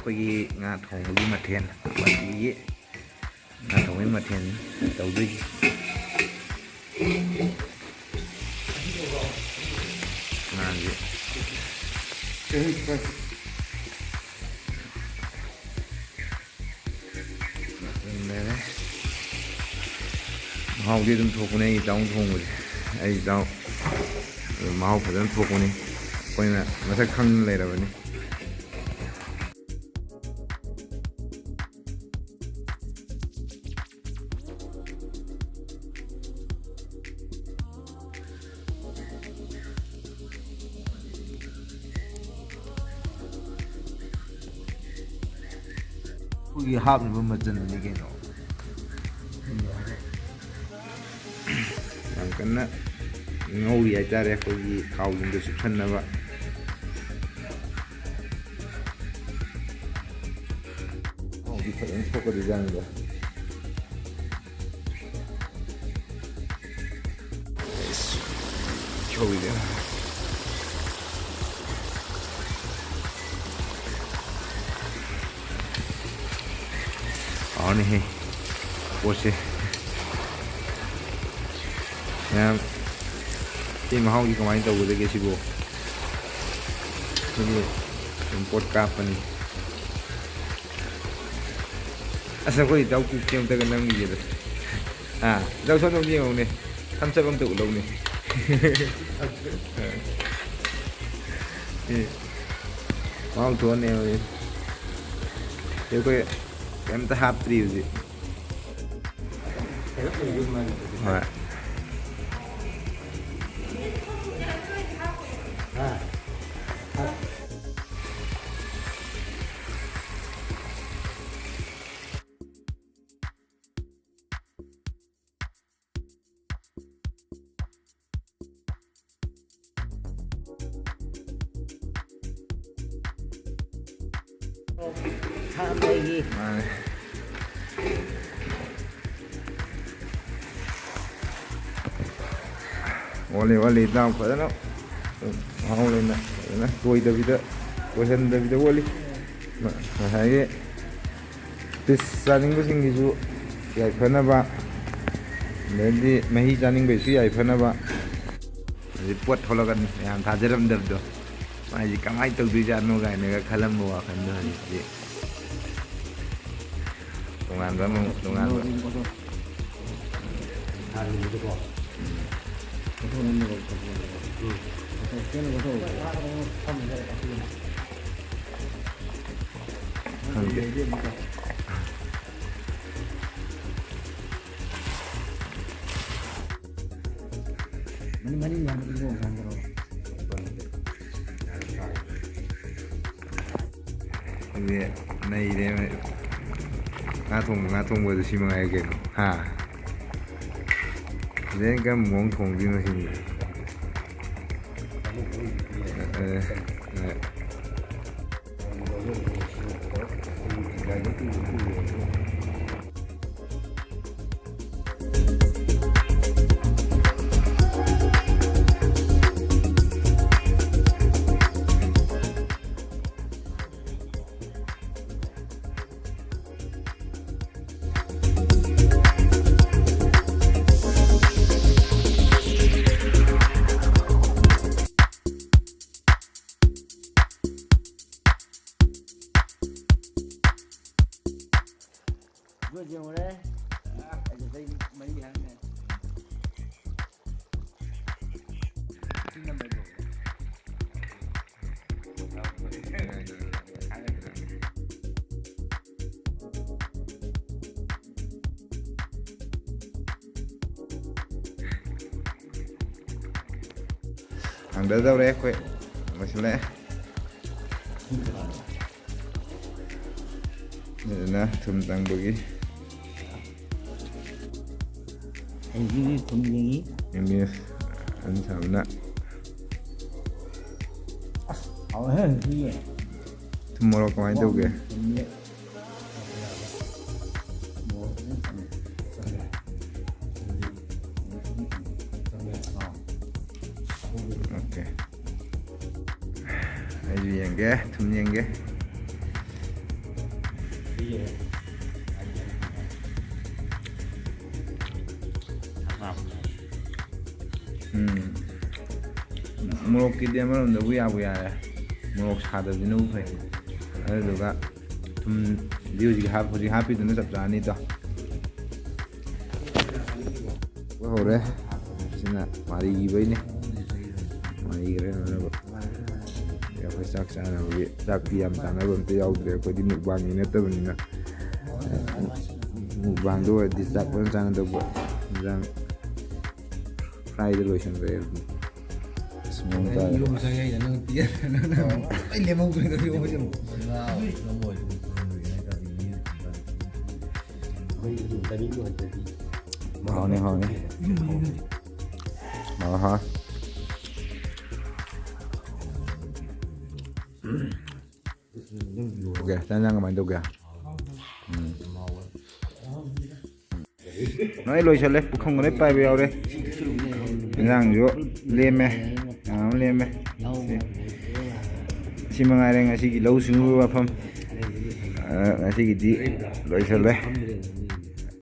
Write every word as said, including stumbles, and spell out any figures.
ꯑꯩꯈꯣꯏꯒꯤ ꯉꯥ ꯊꯣꯡꯕꯒꯤ ꯃꯊꯦꯜ, ꯃꯁꯤꯒꯤ ꯉꯥ ꯊꯣꯡꯕꯒꯤ ꯃꯊꯦꯜ ꯇꯧꯗꯣꯏꯁꯤ꯫ ꯉꯥꯁꯦ꯫ ꯂꯩꯔꯦ꯫ ꯃꯍꯥꯎꯗꯤ ꯑꯗꯨꯝ ꯊꯣꯛꯄꯅꯦ ꯑꯩ ꯏꯇꯥꯎꯅ ꯊꯣꯡꯕꯁꯦ꯫ ꯑꯩ ꯏꯇꯥꯎ ꯑꯗꯨꯝ ꯃꯍꯥꯎ ꯐꯖꯅ ꯊꯣꯛꯄꯅꯤ꯫ ꯑꯩꯈꯣꯏꯅ ꯃꯁꯛ ꯈꯪꯅ ꯂꯩꯔꯕꯅꯤ꯫ ꯑꯩꯈꯣꯏꯒꯤ ꯍꯥꯞꯅꯕ ꯃꯆꯜꯗꯤ ꯀꯩꯅꯣ? ꯌꯥꯝ ꯀꯟꯅ ꯉꯧꯔꯤ ꯍꯥꯏꯇꯥꯔꯦ, ꯑꯩꯈꯣꯏꯒꯤ ꯊꯥꯎꯁꯤꯡꯗꯣ ꯆꯨꯞꯁꯟꯅꯕ꯫ ꯊꯥꯎꯗꯤ ꯐꯖꯅ ꯊꯣꯛꯀꯗꯣꯏꯖꯥꯠꯅꯤꯗ꯫ ꯍꯥꯎꯔꯅꯤꯍꯦ ꯄꯣꯠꯁꯦ꯫ ꯃꯌꯥꯝ, ꯁꯤ ꯃꯍꯥꯎꯗꯤ ꯀꯃꯥꯏꯅ ꯇꯧꯒꯗꯒꯦ ꯁꯤꯕꯨ? ꯁꯤꯗꯤ ꯑꯗꯨꯝ ꯄꯣꯠ ꯀꯥꯞꯄꯅꯤ꯫ ꯑꯁ, ꯑꯩꯈꯣꯏ ꯏꯇꯥꯎ ꯀꯨꯛꯁꯦ ꯑꯝꯇꯒ ꯅꯝꯈꯤꯒꯦꯗ꯫ ꯑꯥ, ꯏꯇꯥꯎ ꯁꯣꯝꯗ ꯑꯝꯇ ꯌꯦꯡꯉꯧꯅꯦ, ꯊꯝꯆꯞ ꯑꯝꯇ ꯎꯠꯂꯧꯅꯦ꯫ ꯑꯦ, ꯃꯍꯥꯎ ꯊꯣꯛꯍꯟꯅꯦ ꯍꯧꯖꯤꯛ꯫ ꯑꯩꯈꯣꯏ ꯀꯩꯝꯇ ꯍꯥꯞꯇ꯭ꯔꯤ ꯍꯧꯖꯤꯛ꯫ ꯍꯣꯏ꯫ ꯊꯥꯡꯗꯒꯤ꯫ ꯃꯥꯅꯦ꯫ ꯑꯣꯜꯂꯤ, ꯑꯣꯜꯂꯤ, ꯏꯇꯥꯎ ꯐꯖꯅ ꯃꯍꯥꯎ ꯂꯩꯅ ꯐꯖꯅ ꯇꯣꯏꯗꯕꯤꯗ, ꯇꯣꯏꯍꯟꯗꯕꯤꯗ ꯑꯣꯜꯂꯤ꯫ ꯉꯁꯥꯏꯒꯤ ꯄꯤꯁ ꯆꯥꯅꯤꯡꯕꯁꯤꯡꯒꯤꯁꯨ ꯌꯥꯏꯐꯅꯕ, ꯑꯗꯩꯗꯤ ꯃꯍꯤ ꯆꯥꯅꯤꯡꯕꯒꯤꯁꯨ ꯌꯥꯏꯐꯅꯕ꯫ ꯍꯧꯖꯤꯛ ꯄꯣꯠ ꯊꯣꯛꯂꯛꯀꯅꯤ, ꯃꯌꯥꯝ ꯊꯥꯖꯔꯝꯗꯕꯗꯣ, ꯃꯥꯏꯁꯤ ꯀꯃꯥꯏꯅ ꯇꯧꯗꯣꯏꯖꯥꯠꯅꯣ ꯀꯥꯏꯅꯒ ꯈꯜꯂꯝꯕ ꯋꯥꯈꯜꯗꯣ ꯍꯧꯖꯤꯛꯇꯤ ꯇꯣꯉꯥꯟꯕ ꯑꯃ, ꯇꯣꯉꯥꯟꯕ꯫ ꯈꯪꯗꯦ꯫ ꯃꯅꯤꯡ, ꯃꯅꯤꯡ ꯌꯥꯝ ꯏꯪꯒꯣꯝ ꯆꯥꯡꯗ꯭ꯔꯣ? ꯑꯗꯨꯗꯤ ꯅꯩꯔꯦ꯫ ꯉꯥ ꯊꯣꯡꯕ, ꯉꯥ ꯊꯣꯡꯕꯗ ꯁꯤ ꯃꯉꯥꯏꯔꯦ ꯀꯩꯅꯣ꯫ ꯍꯥ? ꯍꯣꯔꯦꯟ ꯀꯔꯝꯕ ꯃꯑꯣꯡ ꯊꯣꯡꯗꯣꯏꯅꯣ ꯁꯤꯅꯤ꯫ ꯑꯦ, ꯑꯦ꯫ ꯌꯣꯠ ꯌꯦꯡꯉꯨꯔꯦ꯫ ꯑꯗꯨꯗꯩ ꯃꯔꯤ ꯍꯥꯏꯔꯝꯃꯦ꯫ ꯁꯤ ꯅꯝꯕꯔꯗꯣ꯫ ꯍꯥꯡꯗꯗꯧꯔꯦ ꯑꯩꯈꯣꯏ꯫ ꯂꯣꯏꯁꯤꯜꯂꯛꯑꯦ꯫ ꯑꯗꯨꯅ ꯊꯨꯝ ꯆꯪꯕꯒꯤ꯫ ꯑꯩꯒꯤ ꯊꯨꯝ ꯌꯦꯡꯉꯤ꯫ ꯌꯦꯡꯉꯤ꯫ ꯑꯍꯟ ꯁꯥꯕꯅ꯫ ꯑꯁ, ꯍꯥꯎꯋꯦꯍꯦ, ꯍꯨꯏꯌꯦ꯫ ꯊꯨꯝ ꯃꯣꯔꯣꯛ ꯀꯃꯥꯏꯅ ꯇꯧꯒꯦ? ꯊꯨꯝꯃꯦ꯫ ꯑꯣꯀꯦ꯫ ꯑꯩꯁꯨ ꯌꯦꯡꯒꯦ, ꯊꯨꯝ ꯌꯦꯡꯒꯦ꯫ ꯎꯝ꯫ ꯃꯣꯔꯣꯛꯀꯤꯗꯤ ꯑꯃꯔꯣꯝꯗꯕꯨ ꯌꯥꯕꯨ ꯌꯥꯔꯦ, ꯃꯣꯔꯣꯛ ꯁꯥꯗꯕꯁꯤꯅꯕꯨ ꯐꯩ꯫ ꯑꯗꯨꯗꯨꯒ ꯊꯨꯝꯗꯤ ꯍꯧꯖꯤꯛ ꯍꯥꯞ-, ꯍꯧꯖꯤꯛ ꯍꯥꯞꯄꯤꯗꯨꯅ ꯆꯞ ꯆꯥꯔꯅꯤꯗꯣ꯫ ꯍꯧꯔꯦ꯫ ꯁꯤꯅ ꯃꯥꯔꯤꯈꯤꯕꯩꯅꯦ꯫ ꯃꯥꯔꯤꯈ꯭ꯔꯦ ꯂꯣꯏꯅꯃꯛ꯫ ꯑꯩꯈꯣꯏ ꯆꯥꯛ ꯆꯥꯅꯕꯒꯤ ꯆꯥꯛꯇꯤ ꯌꯥꯝ ꯆꯥꯅꯕ ꯑꯝꯇ ꯌꯥꯎꯗ꯭ꯔꯦ꯫ ꯑꯩꯈꯣꯏꯗꯤ ꯃꯨꯛꯕꯥꯡꯒꯤ ꯅꯠꯇꯕꯅꯤꯅ꯫ ꯃꯨꯛꯕꯥꯡꯗ ꯑꯣꯏꯔꯗꯤ ꯆꯥꯛ ꯐꯖꯅ ꯆꯥꯅꯗꯧꯕ꯫ ꯏꯟꯖꯥꯡ fryꯗ ꯂꯣꯏꯁꯤꯟꯈ꯭ꯔꯦ꯫ ꯑꯁ, ꯃꯑꯣꯡ ꯇꯥꯔꯦ꯫ ꯏꯔꯣꯝꯕ ꯆꯥ ꯌꯥꯏꯗ, ꯅꯪ ꯄꯤꯖ-, ꯅꯪ ꯂꯣꯏ ꯂꯦꯝꯍꯧꯗꯣꯏꯅꯣ ꯏꯔꯣꯝꯕꯁꯦ ꯑꯃꯨꯛ꯫ ꯍꯥꯎꯅꯤ, ꯍꯥꯎꯅꯤ꯫ ꯑꯍꯥ꯫ ꯑꯣꯀꯦ, ꯆꯥꯛ ꯏꯟꯖꯥꯡ ꯀꯃꯥꯏꯅ ꯇꯧꯒꯦ? ꯎꯝ꯫ ꯂꯣꯏ ꯂꯣꯏꯁꯜꯂꯦ, ꯄꯨꯈꯝꯒ ꯂꯣꯏ ꯄꯥꯏꯕ ꯌꯥꯎꯔꯦ꯫ ꯏꯟꯖꯥꯡꯁꯨ ꯂꯦꯝꯃꯦ, ꯃꯌꯥꯝ ꯑꯃ ꯂꯦꯝꯃꯦ꯫ ꯁꯤ, ꯁꯤ ꯃꯉꯥꯏꯔꯦ ꯉꯁꯤꯒꯤ ꯂꯧꯎ ꯁꯤꯡꯎꯕꯒꯤ ꯋꯥꯐꯝ꯫ ꯑ, ꯉꯁꯤꯒꯤꯗꯤ ꯂꯣꯏꯁꯜꯂꯦ꯫